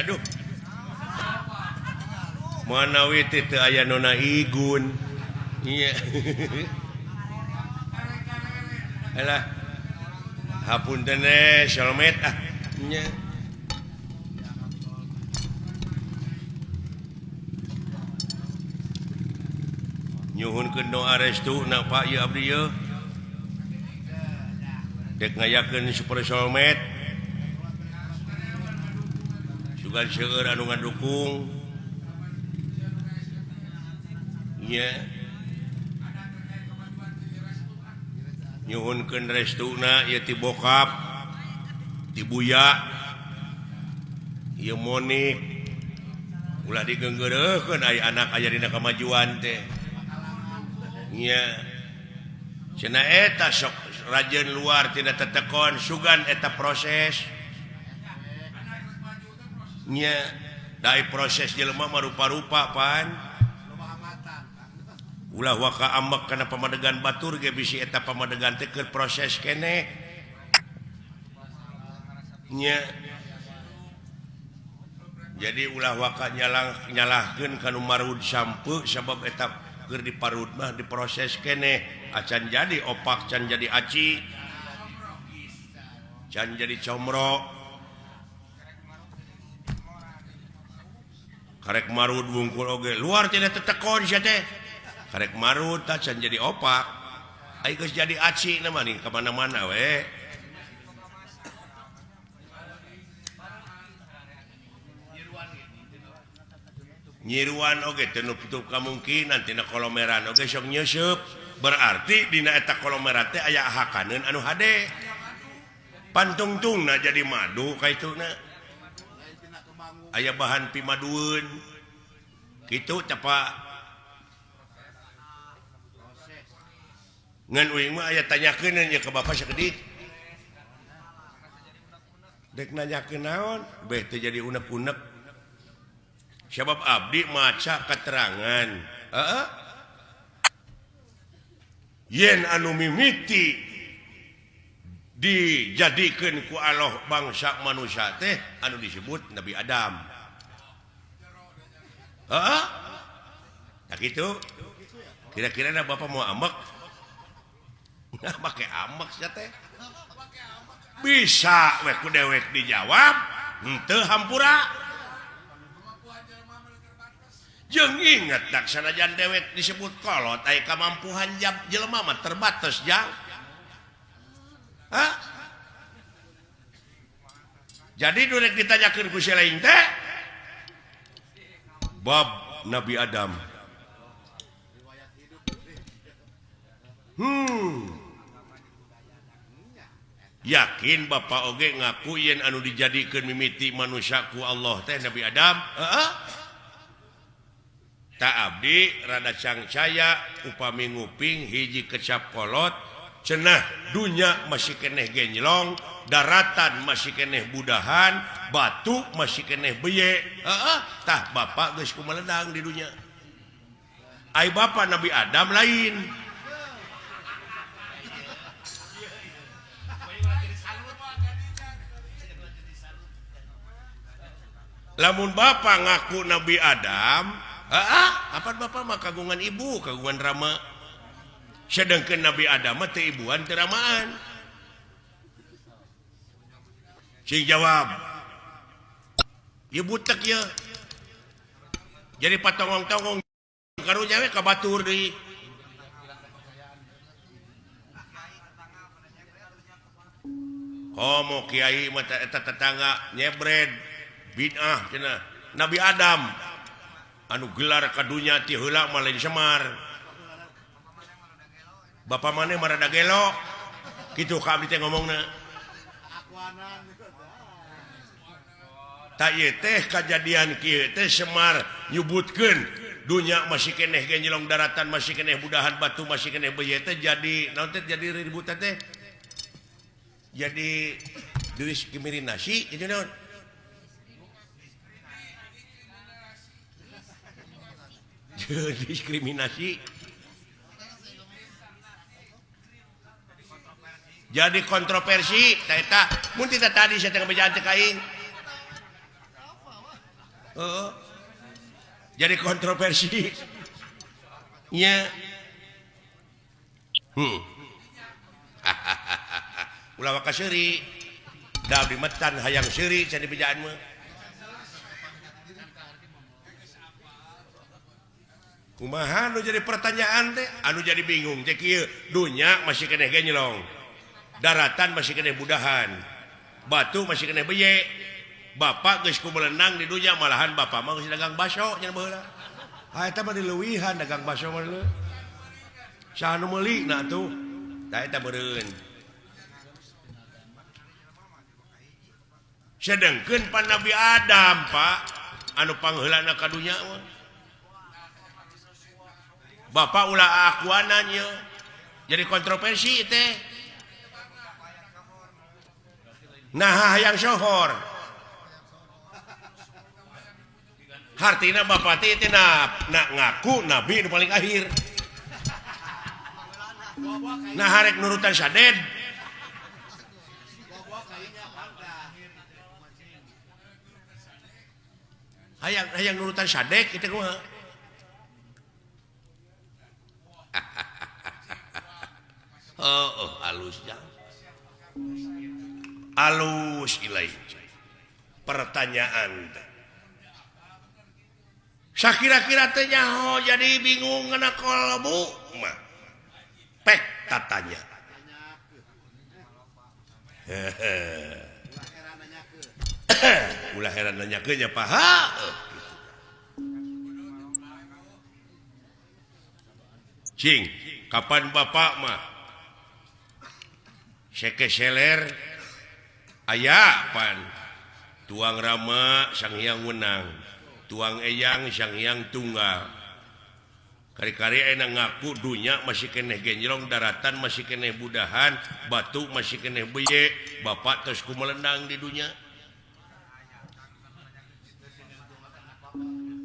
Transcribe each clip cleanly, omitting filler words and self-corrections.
Aduh manawi teh teu aya nona igun. Iya. Alah. Hapunten solmet ah. Nya. Nyuhunkeun doa restu na Pak ieu abdi ieu. Dek ngayakeun super solmet. Sugan seueur anu ngadukung. Nya. Nyuhunkeun restuna ieu ti bokap, ti buya, ieu Monik. Ulah digeunggeureuhkeun aya anak aya dina kamajuan teh. Nya. Cenah eta sok rajeun luar tina tetekon sugan eta proses. Nya, da proses jelema mah rupa-rupa pan. Ulah waka ambek kana pamadegan batur ge bisi eta pamadegan teh keur proses keneh. Nya. Jadi ulah waka nyalahkeun ka nu marud sampeu sabab eta keur diparud mah diproses keneh acan jadi opak, can jadi aci, can jadi comro. Karek marud wungkul oge luar tidak tetekon sia teh. Karek marud tah can jadi opak, ai geus jadi aci na mah nih ka mana-mana we. Nyiruan oge teu nutup kamungkinan tina kolomeran oge sok nyeusup, berarti dina eta kolomeran teh aya hakaneun anu hade. Pantungtungna jadi madu kaituna. Aya bahan pimadueun. Kitu teh Pak. Ngan uing mah aya tanyakeun nya ka bapak sakedik. Dek nanyakeun naon? Beh teu jadi unek-unek. Sabab abdi maca keterangan. Heeh. Yen anu mimiti dijadikeun ku Allah bangsa manusia teh anu disebut Nabi Adam. Heeh. Tak kitu. Kira-kira na bapak mau ambek? Nah, make ambek sia teh. Bisa we ku dewek dijawab, henteu hampura. Jeung inget dak sanajan dewek disebut kolot aya kamampuhan jelema mah terbatas jang. Hah? Jadi nu rek ditanyakeun ku si lain teh bab Nabi Adam. Yakin bapak oge ngaku yen anu dijadikeun mimiti manusia ku Allah teh Nabi Adam. Heeh. Tak abdi rada cangcaya upami nguping hiji kecap kolot cenah dunya masih keneh genjlong, daratan masih keneh budahan, batu masih keneh beye. Heeh, tah bapak geus kumeledang di dunya. Ai bapak Nabi Adam lain. Lamun bapak ngaku Nabi Adam, heeh, apa bapak mah kagungan ibu, kagungan rama. Sedangkan Nabi Adam mah teu ibuan teu ramaan. Cing jawab. Ieu butek ieu. Jadi patongong-tongong karunya we ka batur deui. Komo kiai mah eta tetangga nyebred bid'ah cenah. Nabi Adam anu gelar ka dunya ti heula mah lain Semar. Bapak maneh mah rada gelo. Kitu ka abdi teh ngomongna. Tak ieu teh kajadian kieu teh Semar nyebutkeun dunya masih keneh genjelong daratan masih keneh budahan batu masih keneh beuye teh jadi naon teh jadi ributan teh. Jadi diskriminasi kitu naon? Diskriminasi. Jadi kontroversi ta eta mun tita tadi saya teh ngabejaan teh ka aing. Heeh. Jadi kontroversi. Nya. Ulah waka seuri. Da abdi metan hayang seuri cenah dibejaan mah. Kumaha nu jadi pertanyaan teh anu jadi bingung teh kieu dunya masih keneh genyelong. Daratan masih keneh budahan. Batu masih keneh beye. Bapak geus kumelenang di dunya malahan bapak mah geus dagang baso nya baheula. Ha eta mah dileuwihan dagang baso mah leuh. Saha nu meuli na atuh? Tah eta meureun. Sedengkeun pan Nabi Adam, Pak, anu pangheulana ka dunya mah. Bapak ulah akuanan ieu. Jadi kontroversi teh. Nah, hayang sohor. Hartina bapak teh teh na ngaku nabi nu paling akhir. Nah harek nurutan saded. Hayang hayang nurutan sadek kitu kumaha? Oh, oh alus jang. Alus ilai. Pertanyaan teh. Sakira-kira teh nyaho jadi bingung ngena kolbu mah. Pek tatanya. Ulah heran nanyakeun nya Pak. Cing, kapan bapak mah sekeseler aya pan tuang Rama Sang Hyang Wenang, tuang Eyang Sang Hyang Tunggal. Kari-kari enak ngaku dunya masih keneh genjrong, daratan masih keneh budahan, batu masih keneh beye, bapak terus kumelendang di dunya.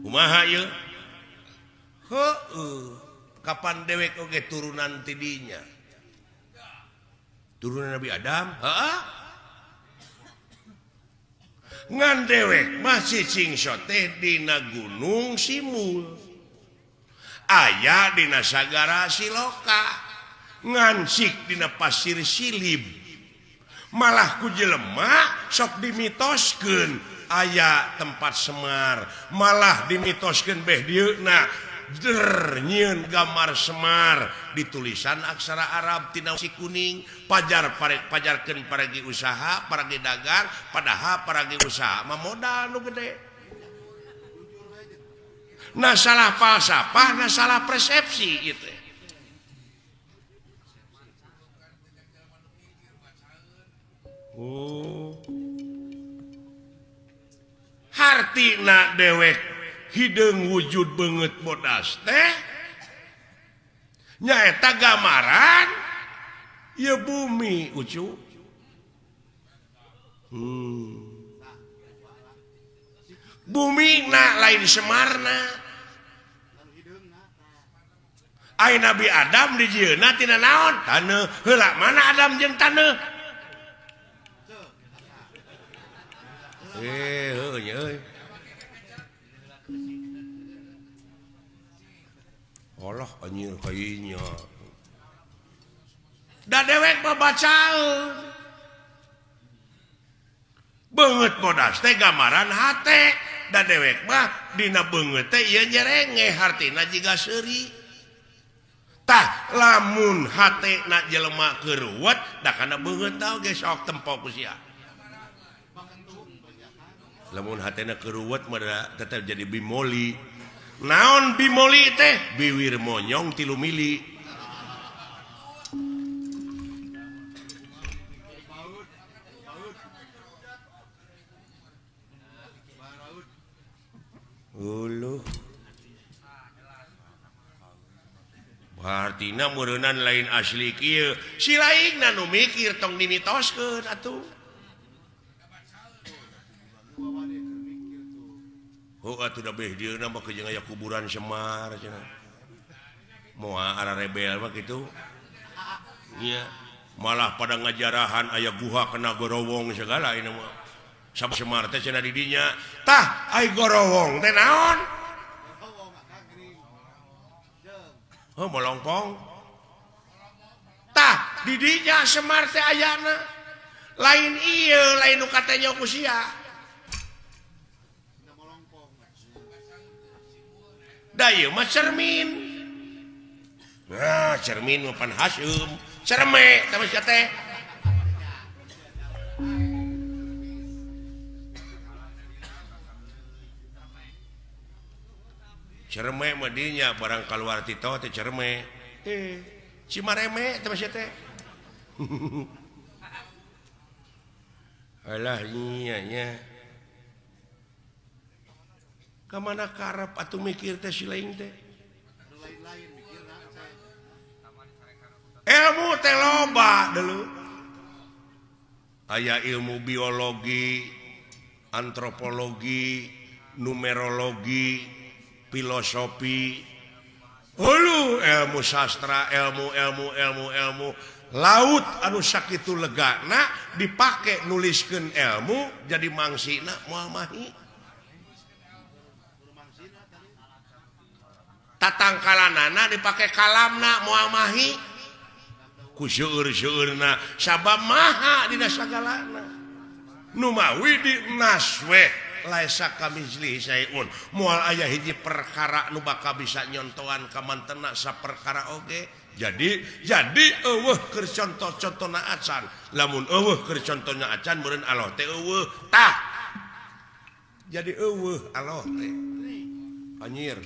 Kumaha ieu? Heueuh, kapan dewek oge turunan tidinya? Turunan Nabi Adam? Heeh. Ngan dewek masih cingso teh dina Gunung Simul. Aya dina Sagara Siloka, ngansik dina Pasir Silib. Malah ku jelema sok dimitoskeun aya tempat Semar, malah dimitoskeun beh dieuna der nyieun gambar Semar ditulisan aksara Arab tina si kuning, pajar pajarkeun paragi usaha, paragi dagang, padahal paragi usaha mah modal nu gede. Nah salah falsafah, nah salah persepsi gitu. Oh. Hartina dewek hideung wujud beungeut bodas teh nyaeta gambaran ieu bumi ucu. Bumi na lain Semarna. Ai Nabi Adam dijieunna tina naon? Taneuh. Heula mana Adam jeung taneuh? Heuh nya euy. Allah anjir kayanya. Da dewek mah bacaeun. Beungeut bodas teh gambaran hate. Da dewek mah dina beungeut teh ieu nyerengeh hartina jiga seuri. Tah lamun hate na jelema keruwet da kana beungeut oge sok tempo ku sia. Lamun hatena keruwet mah tetep jadi bimoli. Naon bimoli teh? Biwir monyong 3 mili. Uluh. Hartina meureunnan lain asli kieu. Si laingna nu mikir tong dimitoskeun atuh. Heuh atuh da beh dieuna mah jeung aya kuburan Semar cenah. Moal ara rebel mah kitu. Iya, malah pada ngajarahan aya guha kena gorowong segala ini mah. Sabab Semar teh cenah di dinya. Tah ai gorowong teh naon? Oh molongpong. Tah di dinya Semar teh ayana. Lain ieu lain nu katanya ku sia. Da ieu mah cermin. Nah, cermin mah pan haseum. Cerme tah sia teh. Cerme mah dinya barang kaluar ti teh cerme. Cimareme teh sia teh. Alah nya nya. Ka mana karep atuh mikir teh si lain teh. Ilmu teh loba deuleu. Aya ilmu biologi, antropologi, numerologi, filosofi, hulu ilmu sastra, ilmu ilmu ilmu ilmu laut anu sakitu legana dipake nuliskeun ilmu jadi mangsina moal mahi. Tatangkalanana dipake kalamna moal mahi. Ku seueur-seueurna sabab maha dina sagalana. Nu mawi di naswe laisa kamitslihi syai'un moal aya hiji perkara nu bakal bisa nyontoan ka mantena saperkara oge. Jadi eueuh keur contoh-contona acan. Lamun eueuh keur contohna acan meureun Allah teh eueuh. Tah jadi eueuh Allah teh anjir.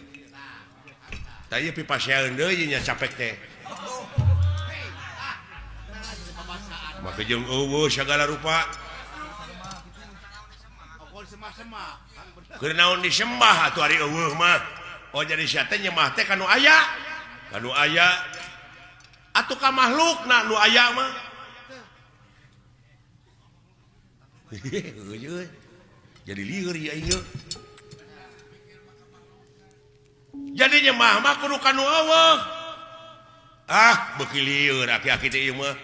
Tah ieu pipasean deui nya capek teh. Make jeung eueuh sagala rupa. Keur naon disembah atuh ari eueuh mah. Oh jadi sia teh nyembah teh ka nu aya. Ka nu aya atuh ka makhlukna nu aya mah. Jadi lieur ieu aing. Jadi nyembah mah kudu ka nu eueuh. Ah beuki lieur aki-aki teh ieu mah.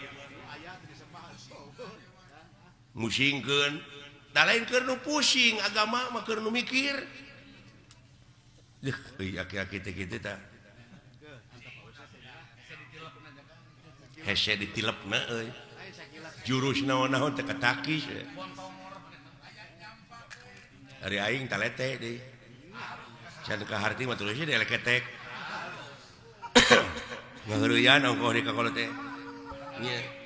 Musingkeun da lain keur nu pusing agama mah keur nu mikir. Deuh euy aki-aki teh kitu tah. Hese ditilepna euy. Jurus naon-naon teh katakis. Ari aing talete deui. Can ka harti mah terus deui leketek. Ngaheureuyan ongkoh di kakolot teh. Nya.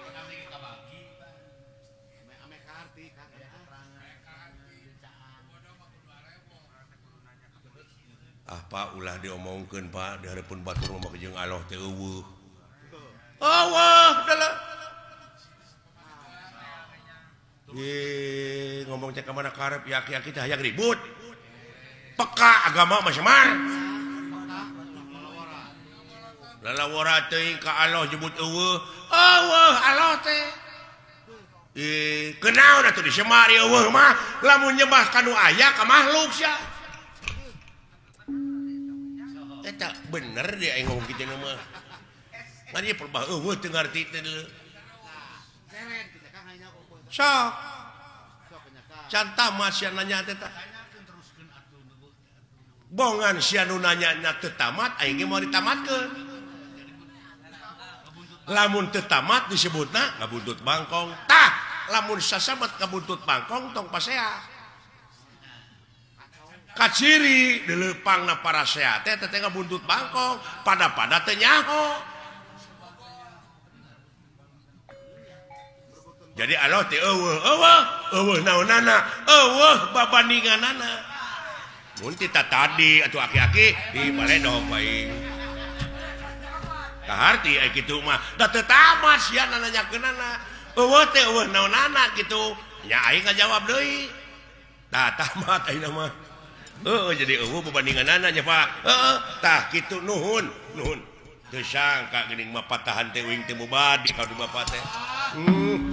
Ah Pak ulah diomongkeun Pak di hareupeun batur mah jeung Allah teh eueuh. Eueuh dalah. Ngomong teh ka mana karep ya aki-aki teh hayang ribut. Peka agama mah Semar. Lalawara teuing ka Allah nyebut eueuh. Eueuh Allah teh. Kenaon atuh di Semar eueuh mah lamun nyembah ka nu aya ka makhluk sia. Eta bener dia aing ngomong kitu mah. Ngan ieu perbah eueuh teu ngarti teh deuleu. Sok. Can tamat sia nanya teh tah. Bongan sia nu nanya teu tamat aing ge moal ditamatkeun. Lamun teu tamat disebutna ngabuntut bangkong. Tah, lamun sasabat ngabuntut bangkong tong pasea. Kaciri dileupangna parasea teh teh ngabuntut bangkong pada-pada teh nyaho. Jadi Allah teh eueuh eueuh eueuh naonana eueuh babandinganana. Mun ti tadi atuh aki-aki di baledog bae. Kaharti ai kitu mah da teu tamat sia nanyakeunana. Eueuh teh eueuh naonana kitu. Nya aing ngajawab deui. Tah tamat ayeuna mah. Heeh jadi eueuh babandinganana nya Pak. Heeh tah kitu nuhun nuhun. Teu sangka geuning mah patahan teh uing teh mubadi ka di bapa teh.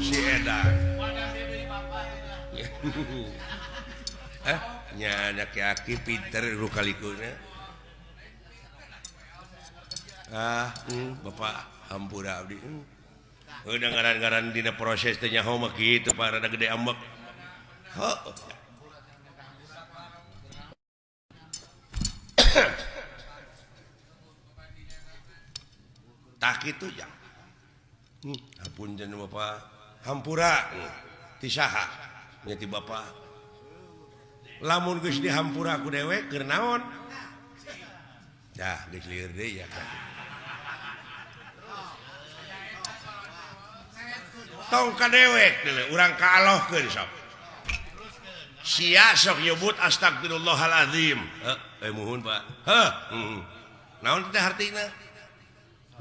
Si edan. Nya aki-aki pinter rukalikuna. Ah, bapak hampura abdi. Udah ngaran-ngaran dina proses teh nyaho mah kitu Pak rada gede ambek. Heuh. Tah kitu ya. Hapunten Bapak, hampura ti saha? Nya ti Bapak. Lamun geus dihampura ku dewek keur naon? Dah geus lieur deui ya. Tong ka dewek deuleu urang ka Allahkeun sok. Sia sok nyebut astagfirullahalazim. Heuh, muhun Pak. Heuh, naon teh hartina?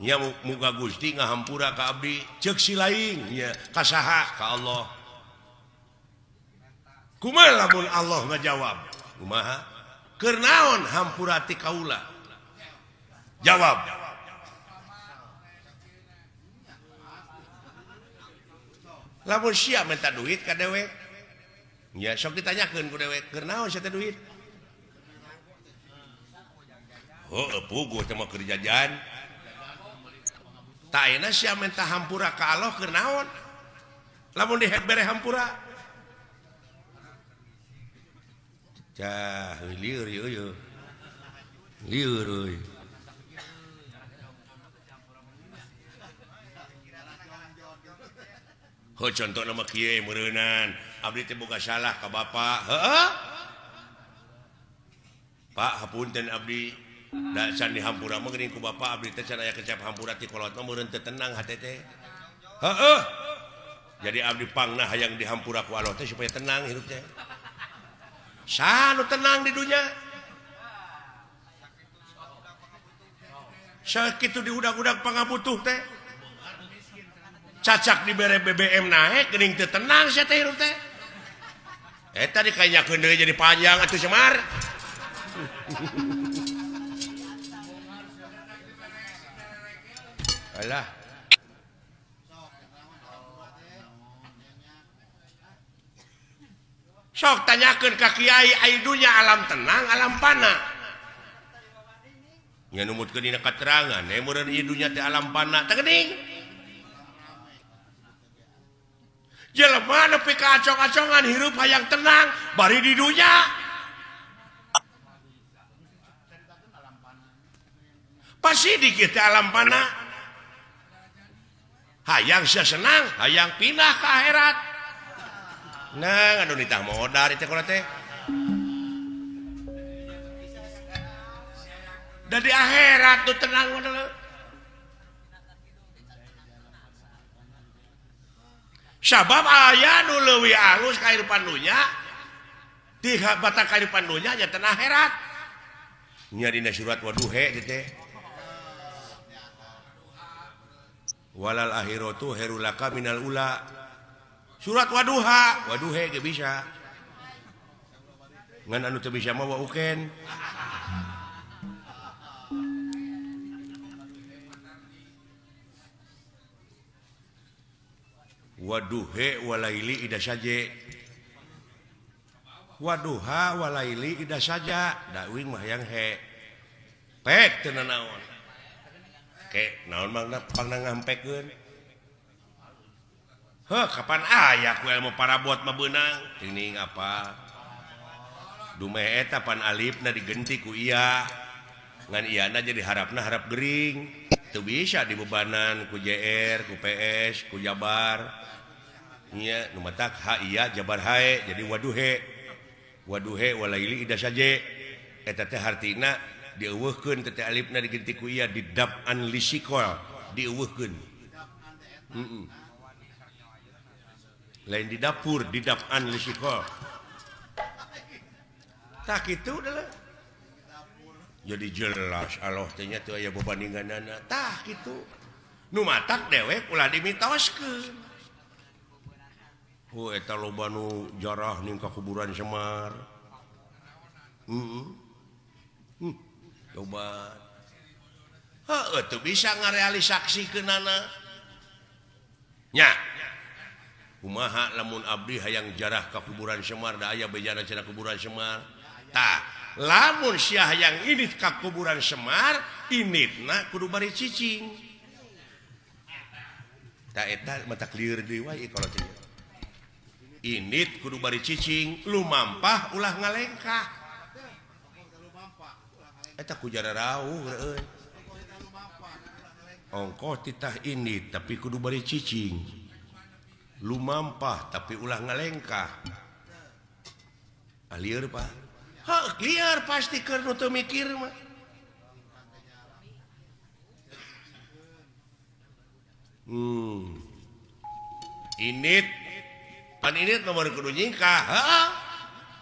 Nya muga Gusti ngahampura ka abdi ceuk si lain nya ka saha ka Allah. Kumaha lamun Allah ngajawab? Kumaha? Keur naon hampura ti kaula? Jawab. Lamun sia minta duit ka dewek nya sok ditanyakeun ku dewek keur naon sia teh duit? Heuh, puguh teh mah keur jajan. Tak enak sia minta hampura ka Allah keur naon? Lamun dibere hampura. Cah, lieur ieu. Lieur euy. Heuh contona mah kieu meureunan, abdi teh boga salah ka bapa. Heueuh. Pak, hapunten abdi. Da can dihampura mah geuning ku bapa abdi teh can aya kecap hampura ti kolot mah meureun teu tenang hate teh. Heueuh. Jadi abdi pangna hayang dihampura ku Allah teh supaya tenang hirup teh. Saha nu tenang di dunya? Sakitu diudag-udag pangabutuh teh. Cacak dibere BBM naek geuning teu tenang sia teh hirup teh. Eta dikanyakeun deui jadi panjang atuh Semar. Alah. Sok tanyakeun ka kiai ai dunya alam tenang alam pana. Nya numutkeun dina katerangan meureun ieu dunya teh alam pana teh geuning. Jelema nepi ka acong-acongan hirup hayang tenang bari di dunya. Pasti dikit teh alam pana. Hayang sia senang, hayang pindah ke akhirat. Nah, anu nitah modar itu kalau teh. Da di akhirat tuh tenang modal. Sabab aya nu leuwih alus kahirupan dunya, ti batak kahirupan dunya nya tenang akhirat. Nya dina surat waduhe teh. Walal akhiratu khairul laka minal ula. Surat waduha, waduhe ge bisa. Ngan anu teu bisa mah wa uken. Waduhe walaili ida saje. Waduha walaili ida saja, da uing mah hayang he. Pek teu nanaon. Ke naon mangna pangna ngampekeun. Heuh, kapan aya ku ilmu parabot mah beunang? Tining apa? Dumeh eta pan alifna digenti ku iya. Ngan iyana jadi harapna harap gering. Teu bisa dibebanan ku JR, ku PS, ku Jabar. Nya nu matak ha iya Jabar hae jadi waduhe. Waduhe walaili ida saje. Eta teh hartina dieuweuhkeun teh alifna digenti ku iya didab'an lisikol dieuweuhkeun. Lain di dapur didab'an lisikol. Tah kitu adalah. Jadi jelas Allah teh nya teu aya bebandinganana. Tah kitu. Nu matak dewek ulah dimitoskeun. Hu eta loba nu jarah ning ka kuburan Semar. Heeh. Coba. Heueuh teu bisa ngarealisaksikeunana. Nya. Kumaha lamun abdi hayang jarah ka kuburan Semar da aya bejana cenah kuburan Semar. Tah, lamun sia hayang indit ka kuburan Semar, inditna kudu bari cicing. Tah eta mata lieur deui wae kalau teh. Indit kudu bari cicing, lumampah ulah ngalengkah. Eta ku jararauh euy. Ongkoh titah indit tapi kudu bari cicing. Lumampah tapi ulah ngalengkah. Ah lieur Pak. Heuh, lieur pasti keur nu teu mikir mah. Indit pan indit nomor kudu nyingkah, heeh.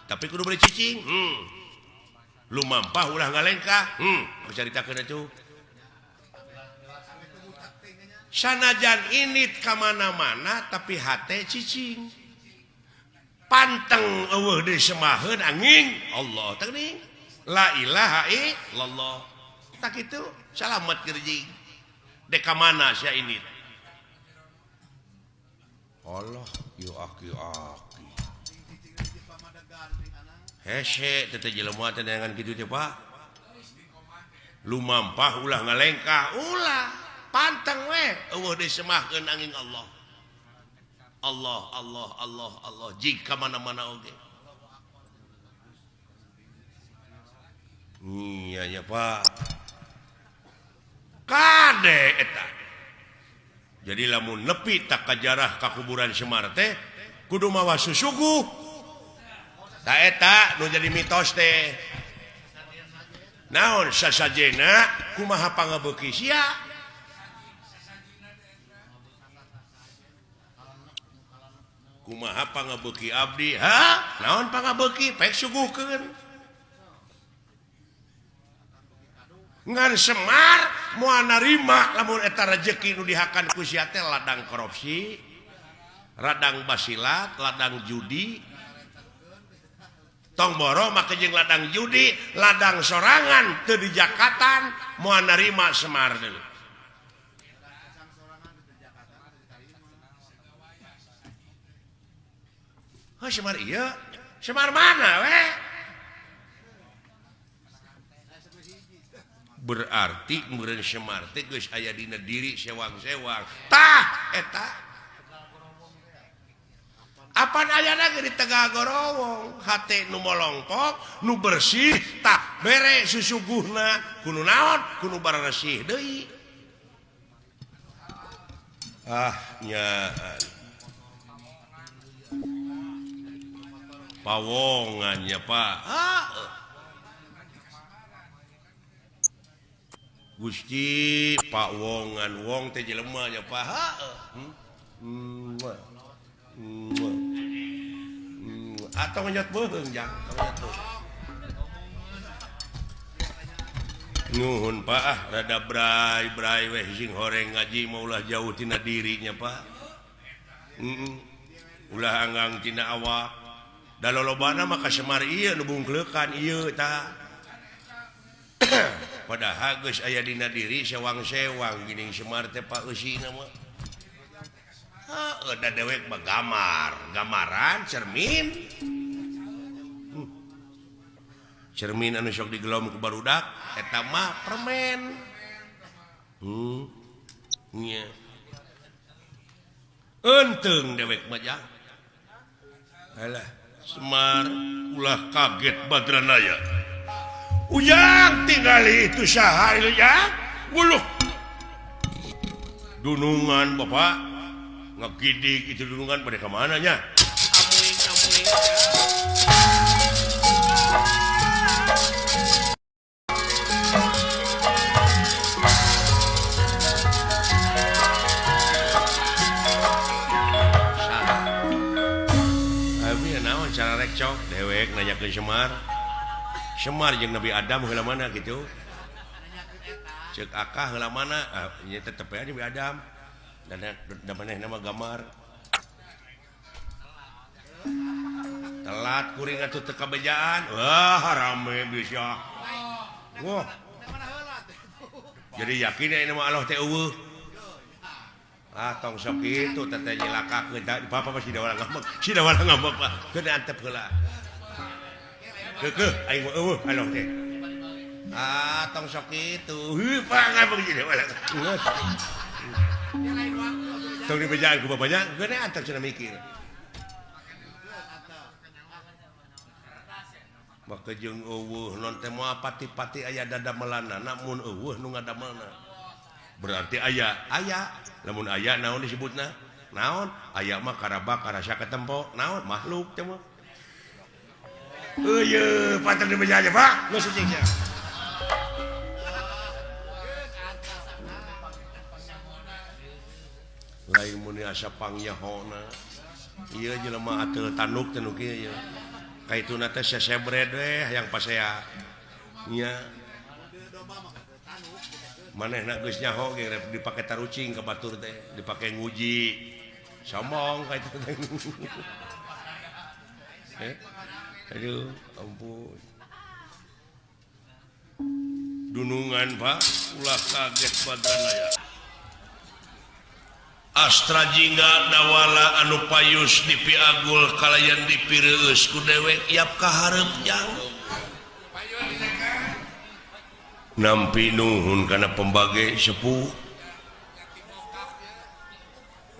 Tapi kudu bari cicing. Lumampah ulah ngalengkah. Aku caritakeun atuh. Sanajan indit ka mana-mana tapi hate cicing. Panteng eueuh deui semaheun angin Allah teh geuning. La ilaha illallah. Tak kitu salamet gerjing. Dek ka mana sia indit? Allah yo aki-aki. Hese teh jelema teh neangan kitu teh Pak. Lumampah ulah ngalengkah, ulah panteng we eueuh disemahkeun angin Allah. Allah Allah Allah Allah jika mana-mana oge. Iya nya Pak. Kade eta. Jadi lamun nepi tak kajarah ka kuburan Semar teh kudu mawa susuguh. Ta eta nu jadi mitos teh. Naon sasajena kumaha pangabeuki sia? Kumaha pangabeuki abdi? Ha? Naon pangabeuki? Pek suguhkeun. Ngan Semar moal narima lamun eta rejeki nu dihakan ku sia teh ladang korupsi, ladang basilat, ladang judi. Tong boro make jeung ladang judi, ladang sorangan teu dijakatan moal narima Semar deui. Heuh Semar ieu, Semar mana we? Berarti meureun Semar teh geus aya dina diri sewang-sewang. Tah eta. Apan ayana ge di Tegal Gorowong, hate nu molongkok, nu bersih tah bere susuguhna kudu naon? Kudu baresih deui. Ah nya pawongan nya Pak. Ah. Gusti Pak Wongan wong teh jelema nya Pak. Atau ngenyot beuheung jang, ngenyot beuheung. Nuhun Pak, ah rada bray-bray weh sing horeng ngaji mah ulah jauh tina dirinya Pak. Ulah anggang tina awak. Da lolobana mah ka Semar ieu nu bungkleukan ieu tah. Padahal geus aya dina diri sewang-sewang geuning Semar teh Pak eusina mah. Heuh da dewek mah gamar, gamaran cermin. Cermin anu sok digelom ku barudak eta mah permen. Nya. Eunteng dewek mah jang. Alah, Semar ulah kaget Badranaya. Ujang tinggali itu saha ya buluh dunungan bapak ngegidik itu dunungan pada kemana nya amuing amuing saha abi naon cara rekcok dewek nanya ke Semar. Semar jeung Nabi Adam heula mana gitu. Ceuk akah heula mana? Ah nya tetep aya Nabi Adam. Dan da manehna mah gamar. Telat kuring atuh teu kabejaan. Wah rame bisa. Wah. Jadi yakin aya mah Allah teh eueuh. Ah tong sok kitu teh teh nyilakakeun bapak mah si dawala ngambek. Si dawala ngambek mah keun antep heula. Keukeuh aing mah eueuh Allah teh. Ah tong sok kitu. Heuh pangabeng si dawala. Tong dibejaan ku bapaknya, geus antep cenah mikir. Maka jeung eueuh non teh moal pati-pati aya dadamelanna mun eueuh nu ngadamelna. Berarti aya, aya. Lamun aya naon disebutna? Naon? Aya mah karabak karasa katempo, naon makhluk teh mah. Eueuh, patah di meja aja, Pak. Geus cicing sia. Lain mun asa pangyahona. Ieu jelema ateul tanduk teh nu kieu ieu. Kaituna teh sesebred we hayang pasea. Nya. Manehna geus nyaho ge dipake tarucing ka batur teh, dipake nguji. Sombong kaitu teh. Aduh, ampun. Dunungan, Pak, ulah kaget badan aya. Astra jingga dawala anu payus dipiagul kalayan dipireueus ku dewek yap ka hareup jang. Nampi nuhun kana pembage sepuh.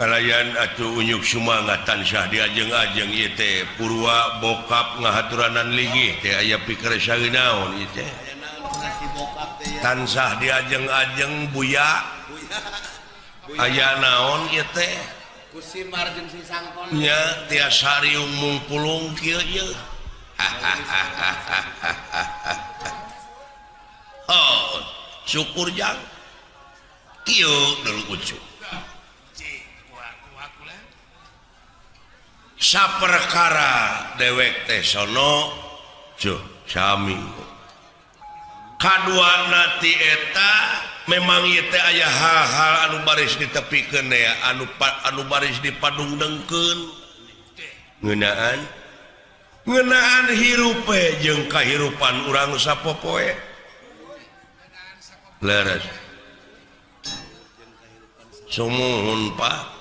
Kalayan atuh unyuk sumangat tansah diajeng-ajeng ieu teh purwa bokap ngahaturanan linggih teh aya pikersa naon ieu teh. Tansah diajeng-ajeng buya. Aya naon ieu teh Kusimar jeung si Sangkon nya tiasa riung mungpulung kieu ieu. Oh, syukur jang kieu deul ucu. Saperkara dewek teh sono cuh sami. Kaduana ti eta memang ieu teh aya hal-hal anu baris ditepikeun ya, anu baris dipadungdengkeun. Ngeunaan hirup jeung kahirupan urang sapopoe. Leres. Sumuhun Pak.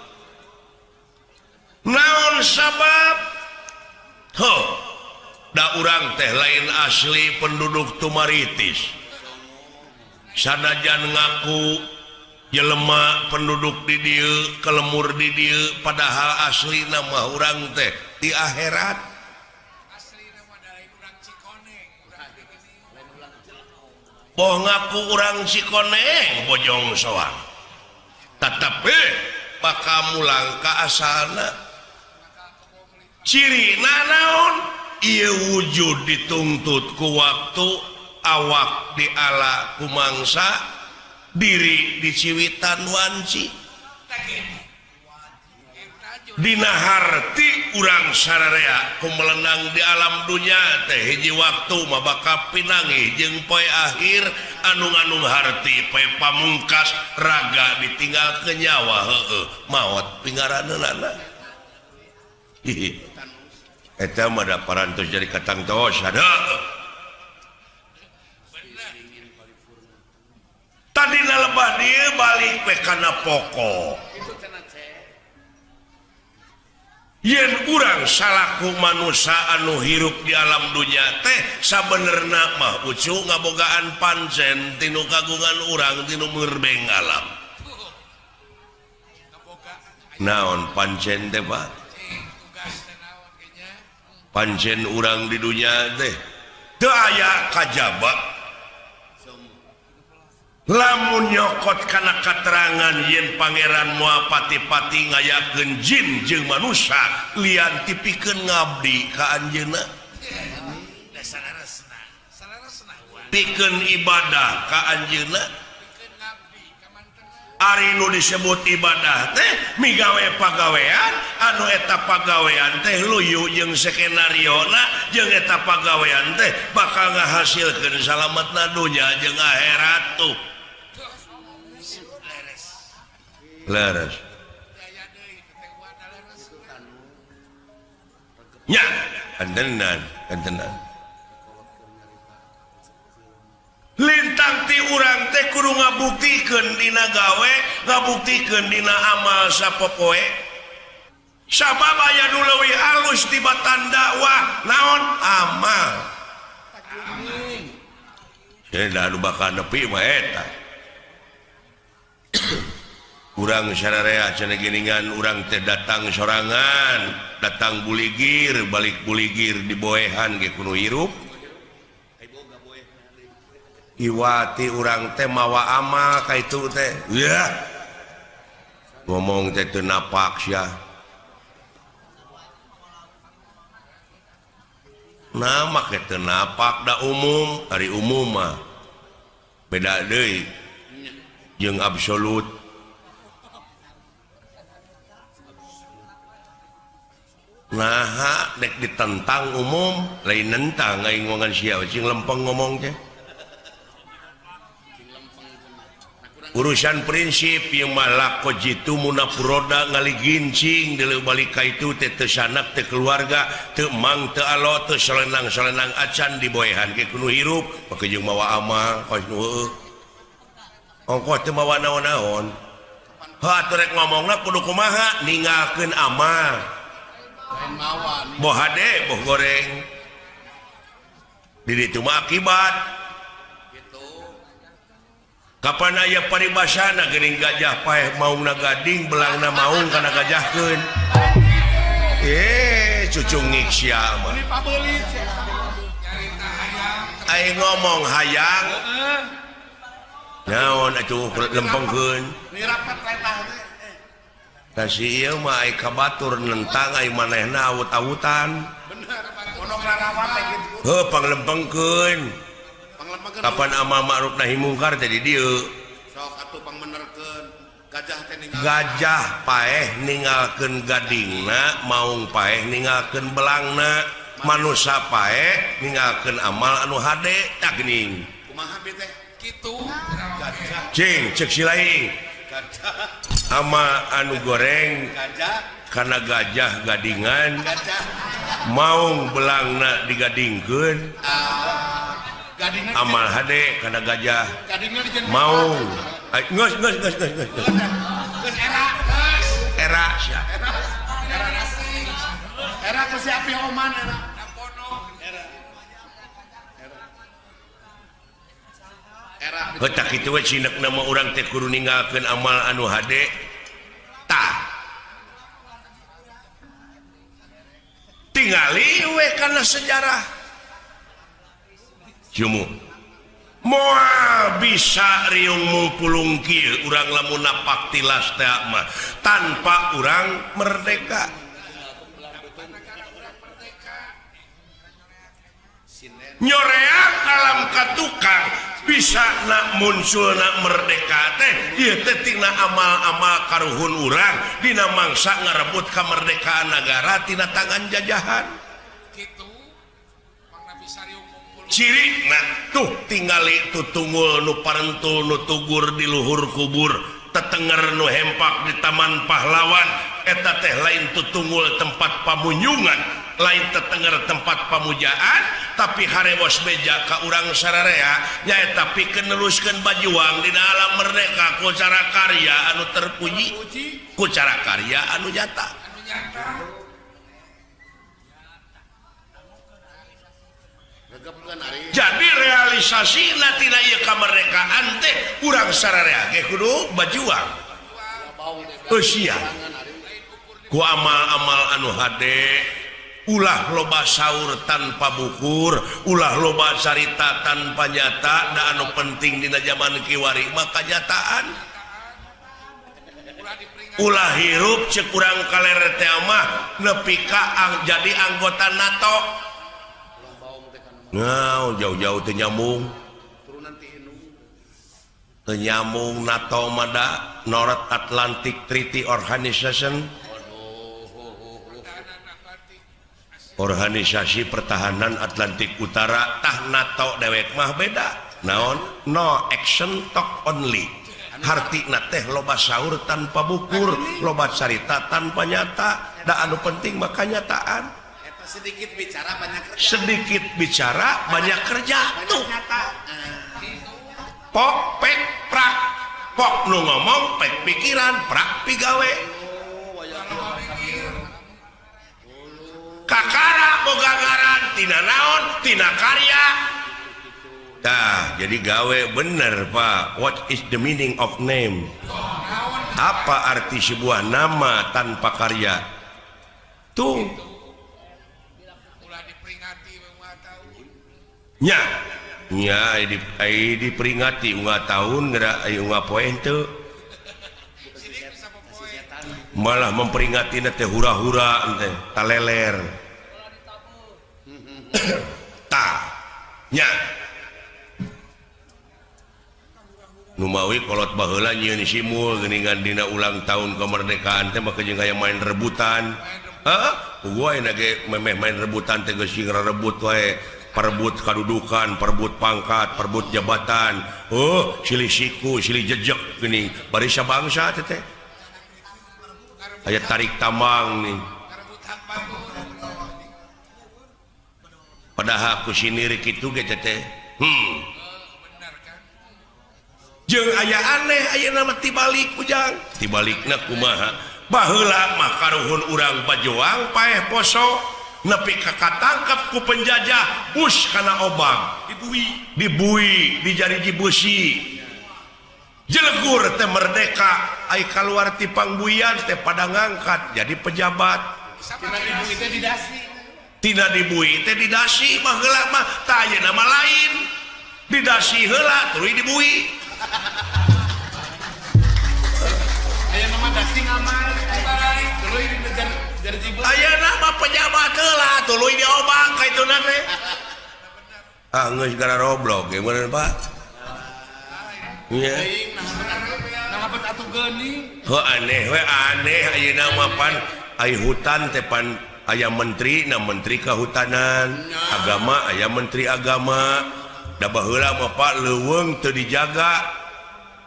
Naon sabab? Ho, da urang teh lain asli penduduk Tumaritis. Sanajan ngaku jelema penduduk di dieu, kelemur di dieu, padahal asli nama urang teh di akhirat. Boh ngaku urang Cikoneng Bojong Soang. Tetapi bakal mulang ka asalna. Ciri naon? Ieu wujud dituntut ku waktu, awak diala ku mangsa, diri diciwitan wanci. Dina harti urang sararea ku melenang di alam dunya teh hiji waktu mah bakal pinangih jeung poe akhir anu nganung harti poe pamungkas raga ditinggal ke nyawa heueuh maot pingaraneunana. Eta mah da parantos jadi katang tos ada. Tadina lebah dieu balik we kana pokok. Yen urang salaku manusia anu hirup di alam dunya teh sabenerna mah ucu ngabogaan pancen tinu kagungan urang tinu merbeng alam. Naon pancen teh Pak? Pancen urang di dunya teh teu aya kajaba. Lamun nyokot kana katerangan yen pangeran moal pati-pati ngayakeun jin jeung manusia lian tipikeun ngabdi ka anjeunna. Pikeun ibadah ka anjeunna. Ari nu disebut ibadah teh migawe pagawean anu eta pagawean teh luyu jeung skenariona jeung eta pagawean teh bakal ngahasilkeun salametna dunya jeung akhirat tuh. Leres. Nya, kantenan, kantenan. Lintang ti urang teh kudu ngabuktikeun dina gawe, ngabuktikeun dina amal sapopoe. Sabab aya nu leuwih alus tibatan dakwah, naon amal. Cenah nu bakal nepi mah eta. Urang sararea cenah geuningan urang teh datang sorangan, datang buligir, balik buligir diboehan ge kudu hirup. Iwati urang teh mawa amal ka itu teh. Ya. Ngomong teh teu napak sia. Nah make teu napak da umum, ari umum mah beda deui jeung absolut. Nah, dek ditentang umum, lain nentang aing ngomongan sia cing lempeng ngomong teh. Urusan prinsip yang malah jitu munafuroda ngaligincing deuleu balik ka itu teh teu sanak teu keluarga teu mang teu alo teu solenang-solenang acan diboehan ke kudu hirup make jeung mawa amal kos nu heueuh ongkoh teu mawa naon-naon heuh atuh rek ngomongna kudu kumaha ninggalkeun amal boh hade boh goreng di ditu mah akibat. Kapan aya paribasana geuning gajah paeh maungna gading belangna maung kana gajahkeun. Cucungik sia mah. Aing ngomong hayang. Naon atuh lempengkeun. Tah si ieu mah ai ka batur nentang ai manehna awut-awutan. Heuh panglempengkeun. Kapan amal ma'ruf nahi mungkar teh di dieu. Sok atuh pangmenerkeun gajah teh ninggal. Gajah paeh ninggalkeun gadingna, maung paeh ninggalkeun belangna, manusa paeh ninggalkeun amal anu hade tah geuning. Kumaha bi teh? Kitu. Gajah. Cing ceuk si laing. Gajah. Ama anu goreng gajah kana gajah gadingan. Gajah. Maung belangna digadingkeun. Amal hade kana gajah mau geus geus geus geus geus era sia era ku si api oman era era heuh tah kitu we cinekna mah urang teh kudu ninggalkeun amal anu hade tah tingali we kana sejarah Jumu moal bisa riung mungpulung kieu urang lamun napak tilas teh mah tanpa urang merdeka. Nyoreang alam katukang bisa nak muncul nak merdeka teh ieu teh tina amal-amal karuhun urang dina mangsa ngarebut kamerdekaan nagara tina tangan jajahan. Ciri nah tuh tingali tutunggul nu parentul nu tugur di luhur kubur tetenger nu hempak di taman pahlawan eta teh lain tutunggul tempat pamunyungan lain tetenger tempat pamujaan tapi harewos beja ka urang sararea nyaeta pikeun neruskeun bajuang dina alam merdeka ku cara karya anu terpuji ku cara karya anu nyata. Jadi realisasi tina ieu kamerdekaan teh urang sararea ge kudu bajuang. Eusia ku amal-amal anu hade ulah loba saur tanpa bukur, ulah loba carita tanpa nyata, da anu penting dina zaman kiwari mah kanyataan. Ulah hirup ceuk urang kaler teh mah nepi ka jadi anggota NATO. Nah, jauh-jauh teu nyambung. Teu nyambung NATO mah da North Atlantic Treaty Organization. Organisasi Pertahanan Atlantik Utara tah NATO dewek mah beda. Naon? No action talk only. Hartina teh loba saur tanpa bukur, loba carita tanpa nyata, da anu penting mah kanyataan. Sedikit bicara banyak kerja. Sedikit bicara banyak kerja tuh. Pok pek prak. Pok nu ngomong pek pikiran prak pigawe. Kakara boga ngaran tina naon tina karya. Tah jadi gawe bener Pak. What is the meaning of name? Apa arti sebuah nama tanpa karya? Tuh. Nya Nya diperingati unggal tahun geura aya unggal poe henteu. Malah memperingati teh hura-hura teh taleler. Tah nya Numawi kolot baheula nyieun simul geuningan dina ulang tahun kemerdekaan teh maka jeung aya main rebutan. Heeh, gua ayeuna ge memeh main rebutan teh geus sing rebut wae. Perebut kadudukan, perebut pangkat, perebut jabatan. Oh, silih siku, silih jejek geuning barisa bangsa teh teh. Aya tarik tambang nih. Padahal ku sinir kitu ge teh. Jeung aya aneh ayeuna mah tibalik ujang. Tibalikna kumaha? Baheula mah karuhun urang bajoang paeh poso. Nepi ka katangkep ku penjajah bus kana obang dibui dijariji beusi jelegur teh merdeka ai kaluar ti pangbuian teh pada ngangkat jadi pejabat tina dibui teh didasi baheula mah tah ayeuna mah lain didasi heula tuluy dibui ayeuna mah dasi ngamal tuluy dinejar. Ayeuna mah pejabat heula tuluy diobang ka ituna teh. Ah geus gara roblok ge meureun Pak. Nya. Nah atuh geuning. Heuh aneh we aneh ayeuna mah pan ai hutan teh pan aya menteri na menteri kehutanan, agama aya menteri agama. Da baheula mah Pak leuweung teu dijaga.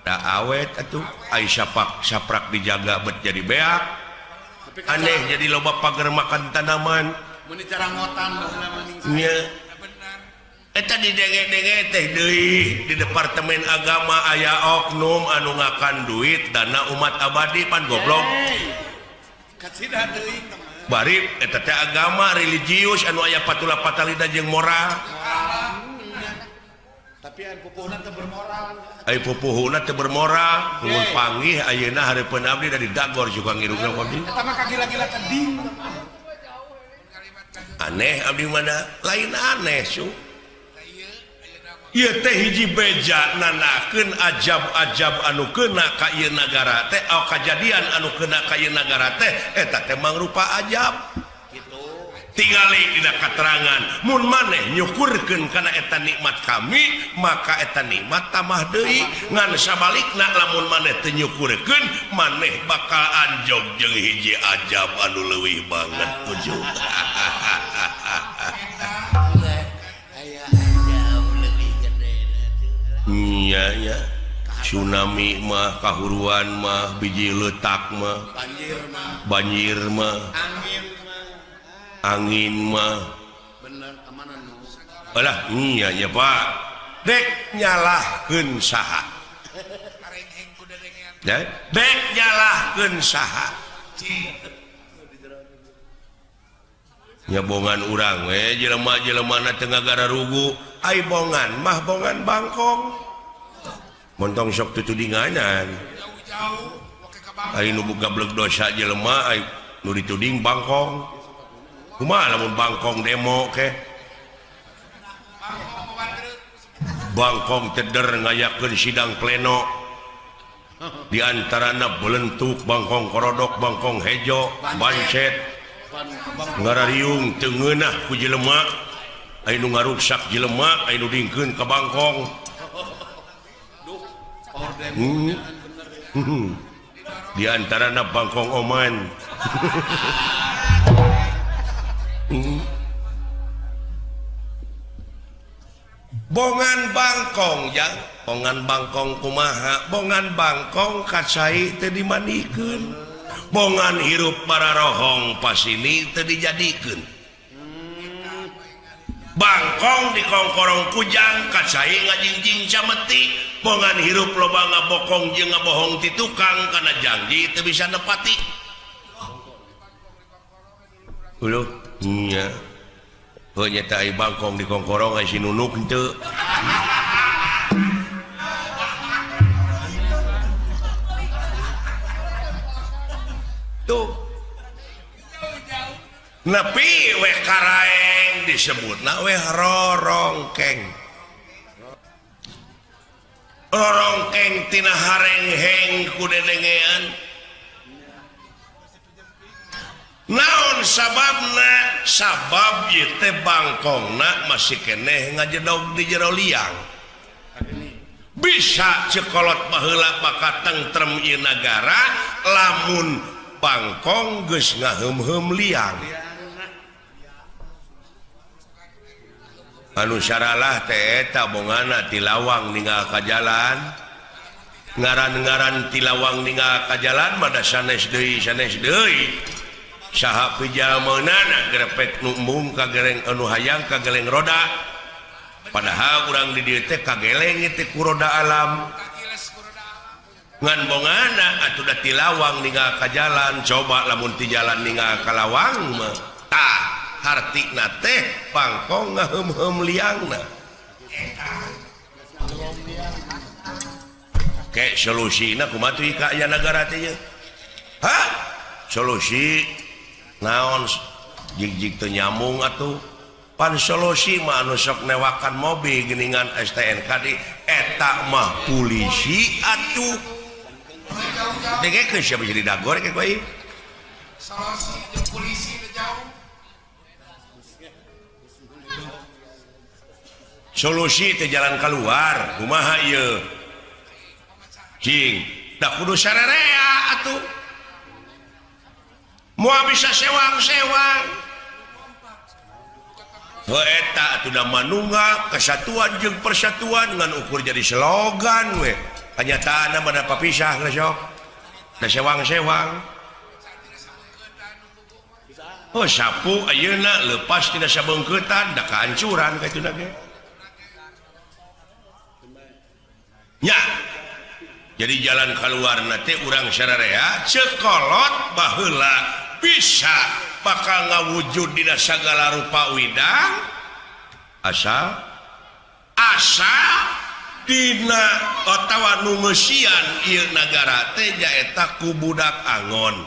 Da awet atuh ai sapak saprak dijaga bet jadi beak. Aneh jadi loba pagar makan tanaman eta didenge-denge teh deui di departemen agama aya oknum anu ngakan duit dana umat abadi pan goblok bari eta teh agama religius anu aya patula patalida jeung moral tapi aya pupuhna teu bermoral ai pupuhna teu bermoral mun panggih ayeuna hareupeun abdi dari dagor juga ngirungna abdi eta mah kagila-gila teding aneh abdi mana lain aneh su ieu teh hiji beja nanakeun ajab-ajab anu keuna ka ieu nagara teh au kajadian anu keuna ka ieu nagara teh eta teh mangrupa ajab tingali dina katerangan mun maneh nyukurkeun kana eta nikmat kami maka eta nikmat tambah deui ngan sabalikna lamun maneh teu nyukurkeun maneh bakal anjog jeung hiji ajab anu leuwih banget ujug nya nya tsunami mah kahuruan mah biji leutak mah banjir mah angin mah bener kemana nu alah iya nya Pak dek nyalahkeun saha dek nyalahkeun saha nya bongan urang we jelema-jelemana teu ngagararugu ai bongan mah bongan bangkong montong sok tutudinganan ai nu gablek dosa jelema ai nu dituding bangkong kumaha lamun bangkong demo ke bangkong teder ngayakeun sidang pleno di antarana belentuk bangkong korodok bangkong hejo bancet ngarariung teu ngeunah ku jelema anu ngaruksak jelema anu dingkeun ka bangkong di antarana bangkong oman. Bongan bangkong ya, bongan bangkong kumaha, bongan bangkong kacai teu dimandikeun, bongan hirup bararohong pasini teu dijadikeun. Bangkong dikongkorong kujang kacai ngajingjing cameti, bongan hirup loba ngabokong jeung ngabohong ti tukang kana janji teu bisa nepati. Uluh nya. Heuh nya teh ai bangkong dikongkorong ai si nunuk henteu. Tuh. Nepi we karaeng disebutna we rorongkeng. Rorongkeng tina harengheng ku dedengean. Naon sababna? Sabab ieu teh bangkongna masih keneh ngajedog di jero liang. Bisa cekolot baheula bakal tentrem ieu nagara lamun bangkong geus ngaheum-heum liang. Anu saralah teh eta bongana ti lawang ninggal ka jalan. Ngaran-ngaran ti lawang ninggal ka jalan mah da sanes deui sanes deui. Saha pijalmeunana grepek nu embung ka gereng anu hayang ka geleng roda. Padahal urang di dieu teh kageleng teh ku roda alam. Ngan bongana atuh da ti lawang ninggal ka jalan, coba lamun ti jalan ninggal ka lawang mah tah hartina teh bangkong ngaheum-heum liangna. Ke solusina kumaha tuh ka aya nagara teh ye? Hah? Solusi naon jig-jig teu nyambung atuh. Pan solusi mah anu sok newakan mobil geuningan STNK di eta mah polisi atuh. Dengekeun sia bisa didagor ke ku aing. Solusi jeung polisi teu jauh. Solusi teh jalan keluar kumaha ieu? Cing, da kudu sarerea atuh. Moal bisa sewang-sewang. Heuh eta atuh da manunggal kesatuan jeung persatuan ngan ukur jadi slogan we. Kanyataanna mah da papisah geus sok. Da sewang-sewang. Oh sapu ayeuna leupas tina sabeungkeutan da kahancuran kaituna ge. Nya. Jadi jalan keluar teh urang sararea cekolot baheula bisa bakal ngawujud dina sagala rupa widang asal asa dina otawa nu ngeusian ieu nagara teh nyaeta ku budak angon.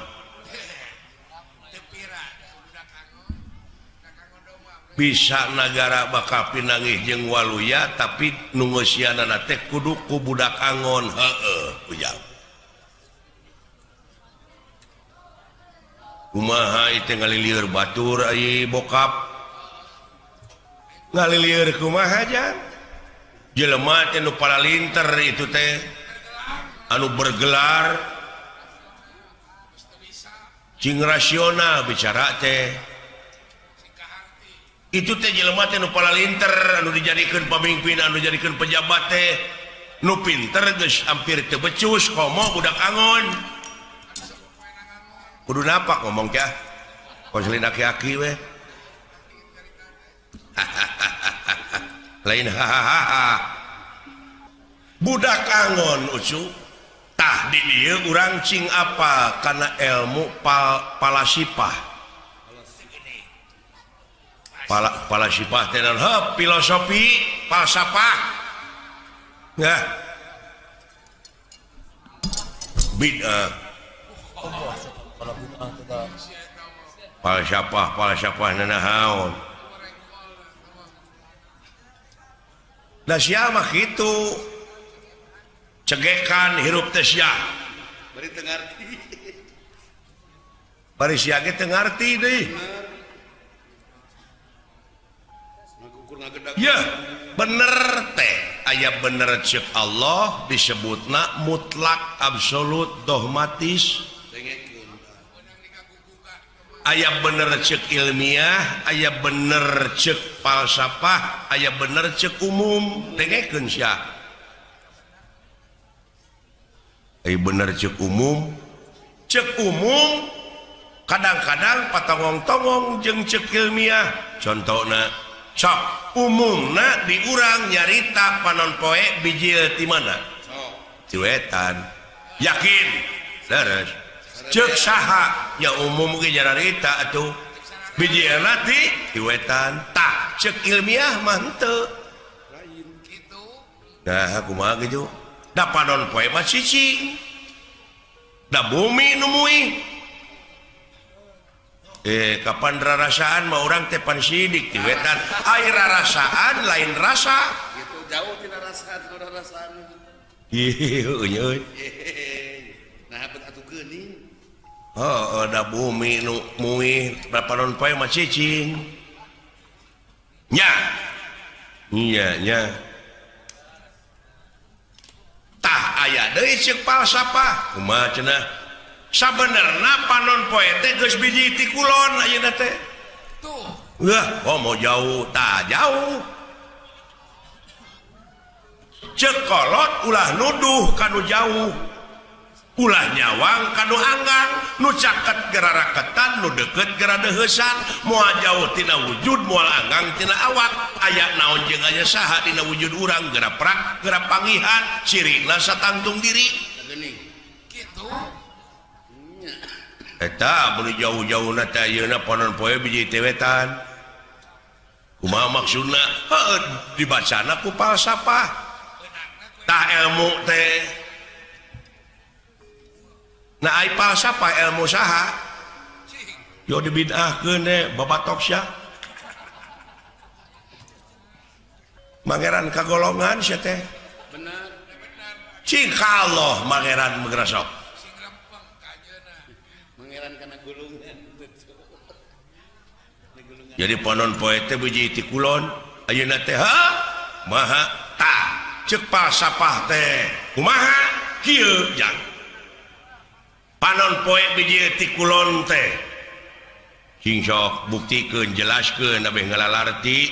Bisa nagara bakal pinanggih jeung waluya tapi nu ngeusianana teh kudu ku budak angon. Heueuh ujang. Kumaha ieu ngalilieur batur ai bokap. Ngalilieur kumaha jang? Jelema teh nu paralinter itu teh anu bergelar cing rasional bicara teh. Itu teh jelema teh nu paralinter anu dijadikeun pamimpin anu dijadikeun pejabat teh nu pinter geus hampir teu becus komo budak angon. Kudu napak ngomong kah? Konselin aki-aki we. Lain hahaha. Budak angon ucu. Tah di dieu urang cing apa kana ilmu palasipah. Palasipah teh naon? Heuh, filosofi, falsafah. Nah. Bid'ah. Falsafah falsafah nanahaon. Da sia mah kitu. Cegekan hirup teh sia. Bari teu ngarti. Bari sia ge teu ngarti deui. Ya, bener teh aya bener ceuk Allah disebutna mutlak absolut dogmatis. Aya bener cek ilmiah, aya bener cek falsafah, aya bener cek umum. Dengekeun sia. Aya bener cek umum. Cek umum kadang-kadang patongong-tongong jeung cek ilmiah. Contona sok umumna di urang nyarita panon poe bijil ti mana? Ti wetan. Yakin? Leres. Cek saha ya umum ge nyarita atuh bijilna ti wetan. Tah cek ilmiah mah henteu. Nah kumaha kitu? Da panon poe mah cicing. Da bumi nu muih. Kapan rarasaan mah urang teh pan sidik ti wetan. Ai rarasaan lain rasa. Gitu jauh tina rasa rarasaan. Ih euy. Nah bet atuh geuning. Heeh, da bumi nu muih da panon poe mah cicing. Nya. Nya nya. Tah aya deui ceuk falsafah. Kumaha cenah? Sabenerna panon poe teh geus biji ti kulon ayeuna teh. Tuh. Wah, oh mau jauh, tah jauh. Ceuk kolot ulah nuduh kanu jauh. Ulah nyawang kanu anggang, nu caket geraraketan, nu deket geradeheusan, moal jauh tina wujud, moal anggang tina awak. Aya naon jeung aya saha dina wujud urang, geura prak, geura pangihan, cirina satangtung diri. Geuning. Kitu. Eta mun jauh-jauhna teh ayeuna panon poe biji teh wetan. Kumaha maksudna? Heuh, dibacana ku falsafah. Tah ilmu teh. Nah ai falsafah ilmu saha? Yo dibid'ahkeun teh babatok sia. Mangeran kagolongan sia teh. Bener. Cing Allah mangeran megrasok. Mangeran kana gulungan. Jadi panon poe teh biji ti kulon, ayeuna teh ha maha tah ceuk falsafah teh. Kumaha? Kieu jang. Panon poe biji ti kulon teh. Sing sok buktikeun jelaskeun abeh ngalalarti.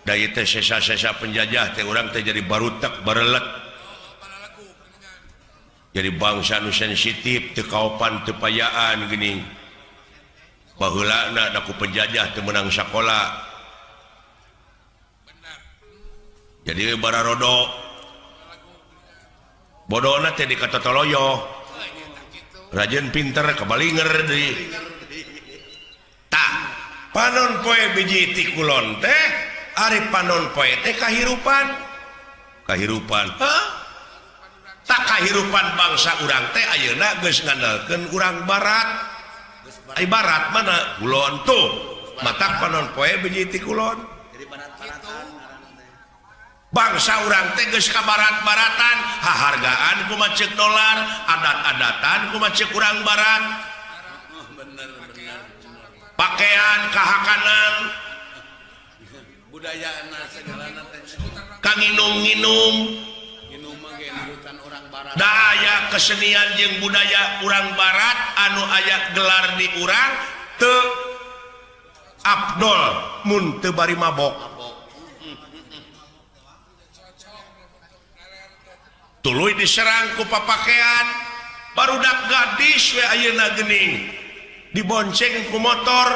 Da ieu teh sesa-sesa penjajah teh urang teh jadi barutek barelet. Jadi bangsa nu sensitif teu kaopan teu payaan geuning. Baheulana da ku penjajah teu meunang sakola. Jadi bararodo. Bodona teh dikatotoloyo. Rajin pinter kabalinger deui. Tah, panon poe biji ti kulon teh, ari panon poe teh kahirupan. Kahirupan. Hah? Tak kahirupan bangsa urang teh ayeuna geus ngandalkeun urang barat. Ai barat mana? Kulon tuh. Matak panon poe biji ti kulon. Jadi barat-baratan ngaranna teh. Bangsa urang teh geus ka barat-baratan, hahargaan kumaha ceuk dolar, adat-adatan kumaha ceuk urang barat. Bener bener. Pakaian kahakanan, budayana segalana teh. Kanginum-nginum, nginum mah ge nurutan urang barat. Da aya kesenian jeung budaya urang barat anu aya gelar di urang teu abdol mun teu bari mabok. Tuluy diserang ku papakean barudak gadis we ayeuna geuning dibonceng ku motor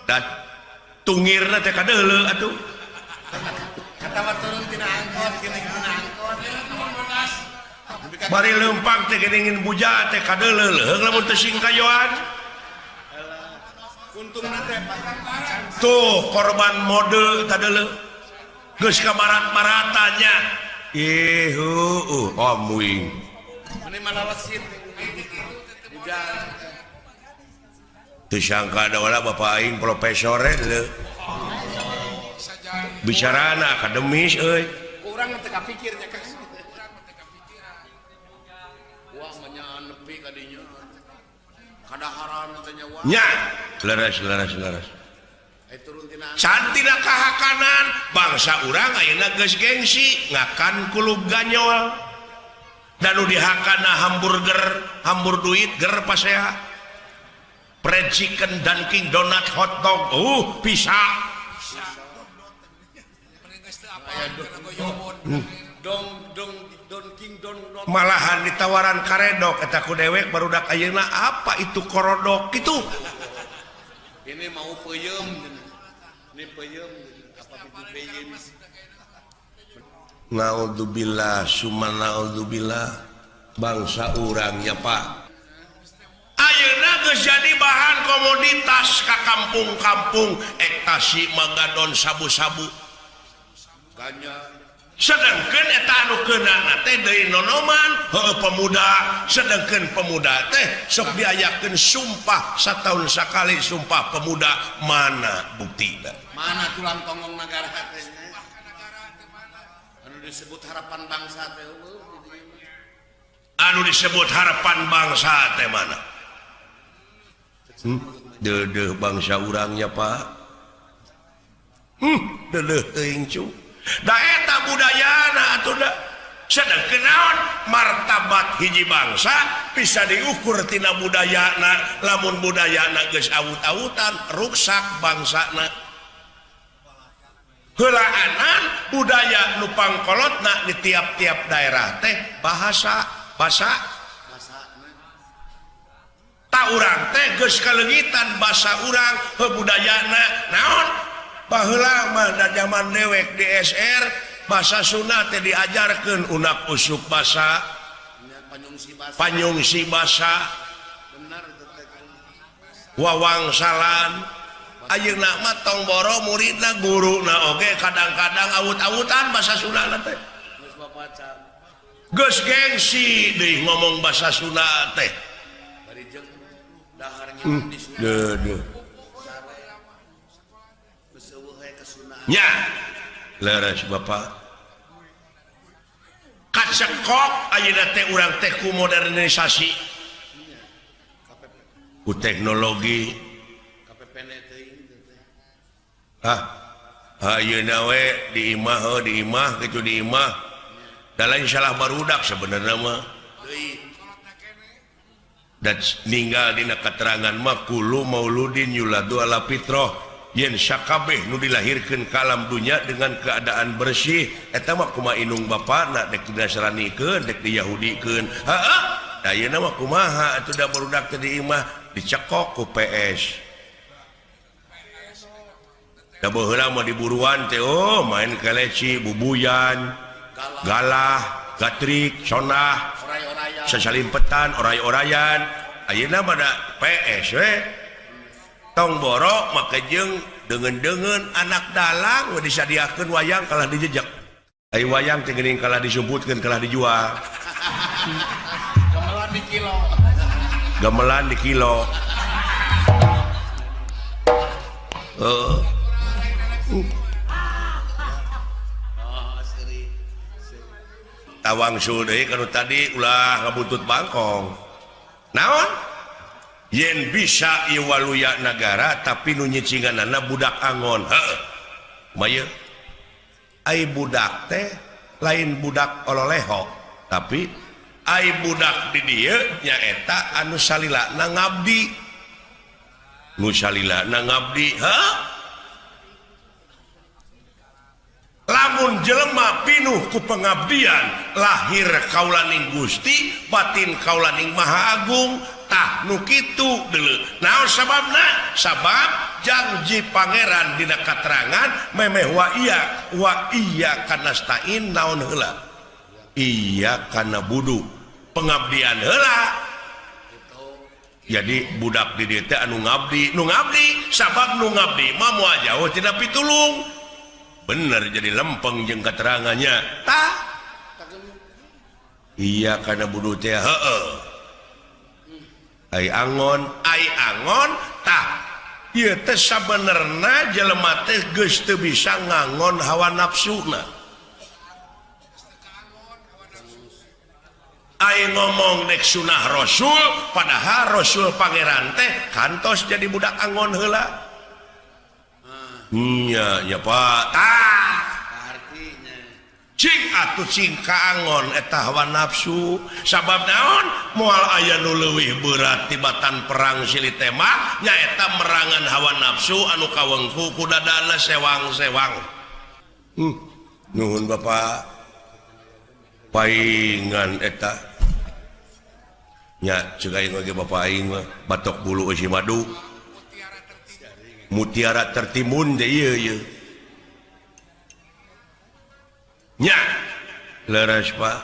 da tungirna teh kadeuleu atuh. Katawa turun tina angkot geuning tina angkot. Bari leumpang teh geuning buja teh kadeuleu leuheung lamun teu singkayoan. Untungna teh tuh korban mode tadeuleu geus ka barat-baratannya. Ih, amuing. Meni malalesit. Buja. Teu sangka da wala bapak aing profesor leuh. Bicarana akademis euy. Urang teu kapikir nya Kang. Wah mah nepi ka dinya. Kadaharan teh nya wah. Nya, leres leres leres. Can tina kahakanan bangsa urang ayeuna geus gengsi ngakan kulub ganyol. Dan nu dihakana hamburger, hambur duit ger pasea. Fried chicken, Dunkin Donut, hotdog, bisa. Malahan ditawaran karedok eta ku dewek barudak ayeuna apa itu korodok gitu. Ini mau peuyeum. Ini peuyeum apa itu peuyeum. Naudzubillah summa naudzubillah bangsa urangnya Pak. Ayeuna geus jadi bahan komoditas ka kampung-kampung ektasi magadon sabu-sabu. Ganja. Sedangkan eta anu keunana teh deui nonoman heueuh pemuda, sedangkan pemuda teh sok diayakeun sumpah sataun sakali sumpah pemuda, mana buktina? Mana tulang tonggong nagara teh? Anu Disebut harapan bangsa teh anu disebut harapan bangsa teh mana? Deudeuh bangsa urangnya Pak. Deudeuh teuing cu. Da eta budayana atuh da. Sedengkeun naon martabat hiji bangsa bisa diukur tina budayana. Lamun budayana geus awut-awutan ruksak bangsana. Heulaanan budaya nu pangkolotna di tiap-tiap daerah teh bahasa basa tak urang teh geus kaleungitan basa urang heuh budayana naon baheula mah da zaman dewek di SR bahasa Sunda teh diajarkeun unak usuk basa panyungsi basa wawangsalan. Ayeuna mah tong boro muridna guruna oge kadang-kadang awut-awutan bahasa Sunda teh geus gengsi deui ngomong bahasa Sunda teh. Deudeuh nya leres Bapak kacekok ayeuna teh urang teh ku modernisasi ku teknologi. Ayeuna we di imah heuh di imah kitu di imah da lain salah barudak sebenarnya mah. Dan ninggal dina keterangan mah kullu mauludin yuladu ala fitrah yen sakabeh nu dilahirkeun ka alam dunya dengan keadaan bersih eta mah kumaha indung bapana dek dinasranikeun dek diyahudikeun. Heeh da ayeuna mah kumaha atuh da barudak teh di imah dicekok ku PS. Da baheula mah diburuan teh oh main keleci, bubuyan, galah, gatrik, sonah, sasalimpetan, oray-orayan. Ayeuna mah da PS we. Tong boro make jeung deungeun-deungeun anak dalang we disadiakeun wayang kalah dijejek. Ai wayang teh geuning kalah disumputkeun kalah dijual. Gamelan di kilo. Gamelan di kilo. Tawang deui kanu tadi ulah ngabuntut bangkong. Naon? Yen bisa ieu waluya nagara tapi nu nyicinganana budak angon. Heuh. Kumaha? Ai budak teh lain budak ololeho, tapi ai budak di dieu nyaeta anu salilana ngabdi. Nu salilana ngabdi, heuh. Lamun jelema pinuh ku pengabdian lahir kaulaning Gusti batin kaulaning Maha Agung tah nu kitu deuleu. Naon sababna? Sabab janji pangeran dina katerangan memeh wa iya kanastain naon heula iya kana budu pengabdian heula. Jadi budak di dieu teh anu ngabdi, nu ngabdi sabab nu ngabdi mah moal jauh tina pitulung. Bener jadi lempeng jeung keterangannya tah iya karena budu teh heueuh ai angon tah ieu teh sabenerna jelema teh geus teu bisa ngangon hawa nafsuna. Ai ngomong dek sunah rasul padahal rasul pangeran teh kantos jadi budak angon heula. Iya, ya Pak. Tah. Artinya. Cing atuh cing kaangon eta hawa nafsu. Sabab naon? Moal aya nu leuwih berat tibatan perang silih tema nyaeta merangan hawa nafsu anu kawengku ku dadana sewang-sewang. Nuhun Bapak. Paingan eta. Nya ceuk aing oge Bapak aing mah batok bulu eusi madu. Mutiara tertimbun deh ieu ieu. Nya leres Pak.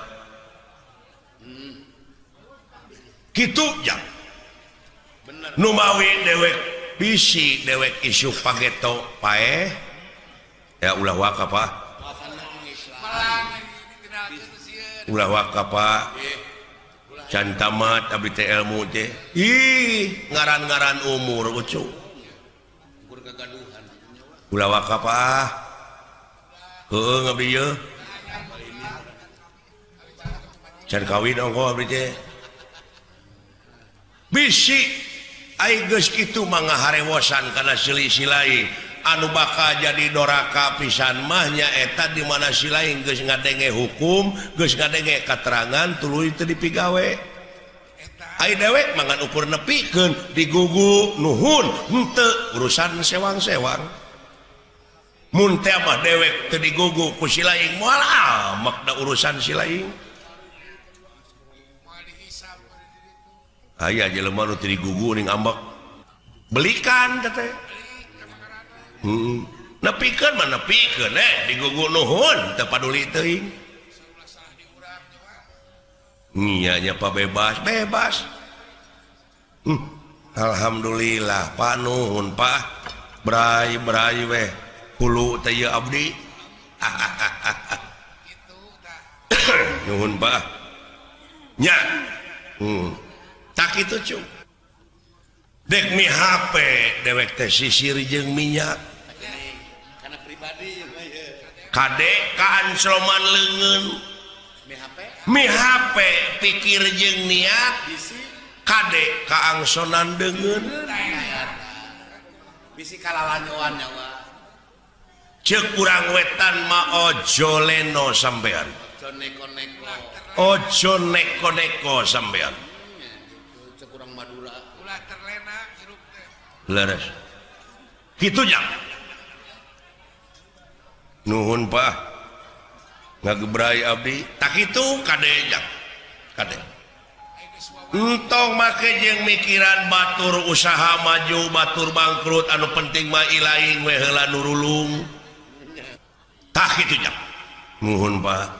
Kitu jang. Bener. Nu mawi dewek bisi dewek isuk pageto paeh. Ya ulah waka Pak. Ulah waka Pak. Can tamat abdi teh ilmu teh. Ih, ngaran-ngaran umur ucu. Ulah waka Pak. Heueuh ngabdi ieu. Can kawin ongkoh abdi teh. Bisi ai geus kitu mah ngaharewosan kana silih lain anu bakal jadi doraka pisan mah nyaeta di mana si lain geus ngadenge hukum, geus ngadenge katerangan tuluy teu dipigawe. Ai dewek mangan ukur nepikeun digugu nuhun henteu urusan sewang-sewang. Mun teh mah dewek teu digugu ku si lain moal amak da urusan si lain. Aya jelema nu teu digugu ning ambek belikan teh. Heeh. Nepikeun mah nepikeun digugu nuhun teu paduli teuing. Nya nya pa bebas bebas. Alhamdulillah pa nuhun pa. Bray-bray weh hulu teh ieu abdi. Nuhun pa. Nya. Tak itu cu. Dek mi HP dewek teh sisir jeung minyak. Karena pribadi kade kaan sloman leungeun. Mi HP pikir jeung niat kade kaangsonan deungeun. Bisi kalalanyoan nyawa. Ceuk urang wetan mah ojo leno sampean. Ojo neko-neko. Ojo neko-neko sampean. Ceuk urang Madura. Ulah terlena hirup teh. Leres. Kitu nya. Nuhun Pak. Ngagebrai abdi. Tak kitu kade nya. Kade. Entong make jeung mikiran batur usaha maju, batur bangkrut, anu penting mah ilaing we heula nurulung. Tah kitu nya. Nuhun Pak.